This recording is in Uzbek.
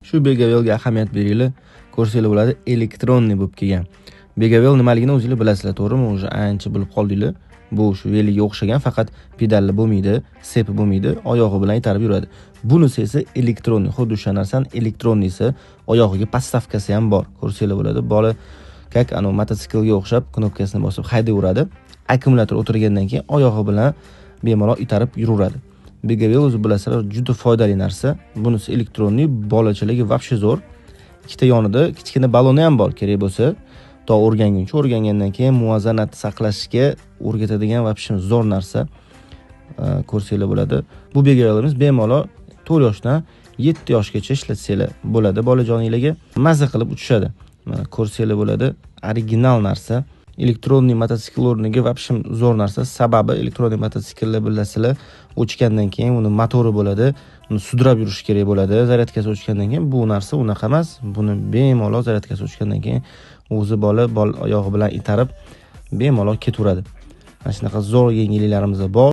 Shu Begovelga ahamiyat beringlar, ko'rsanglar bo'ladi, электронный bo'lib kelgan. Begovel nimaligini o'zinglar bilasizlar, to'g'rimi? Уже ancha bilib qoldinglar. Bu shu veliga o'xshagan, faqat pedalli bo'lmaydi, sepi bo'lmaydi, oyog'i bilan itarib yuradi. Bunisi esa электронный, xuddi o'sha narsani электронный si, oyog'iga подставка si ham bor. Ko'rsanglar bo'ladi. Bola как anu mototsiklga o'xshab knopkasini bosib haydayveradi. Akkumulyator o'tirgandan keyin oyog'i bilan bemalol itarib yuraveradi. Begovel o'zi bilasizlar, juda foydali narsa. Bunisi электронный, bolachalarga вообще zo'r. Ikkita yonida kichkina baloni ham bor, kerak bo'lsa to o'rganguncha, o'rgangandan keyin muvozanatni saqlashga o'rgatadigan вообще zo'r narsa. Ko'rsanglar bo'ladi. Bu Begovelimiz bemalol 4 yoshdan 7 yoshgacha ishlatsanglar bo'ladi. Bolajoninglarga maza qilib uchishadi. Mana ko'rsanglar bo'ladi. Original narsa. Электронный mototsikl o'rniga вообще zo'r narsa. Sababi электронный mototsikllar bilasizlar, o'chgandan keyin uni motori bo'ladi, uni sudrab yurish kerak bo'ladi. Zaryadkasi o'chgandan keyin bu narsa unaqa emas. Buni bemalol zaryadkasi o'chgandan keyin o'zi bola oyog'i bilan itarib bemalol ketaveradi. Mana shunaqa zo'r yengilliklarimiz bor.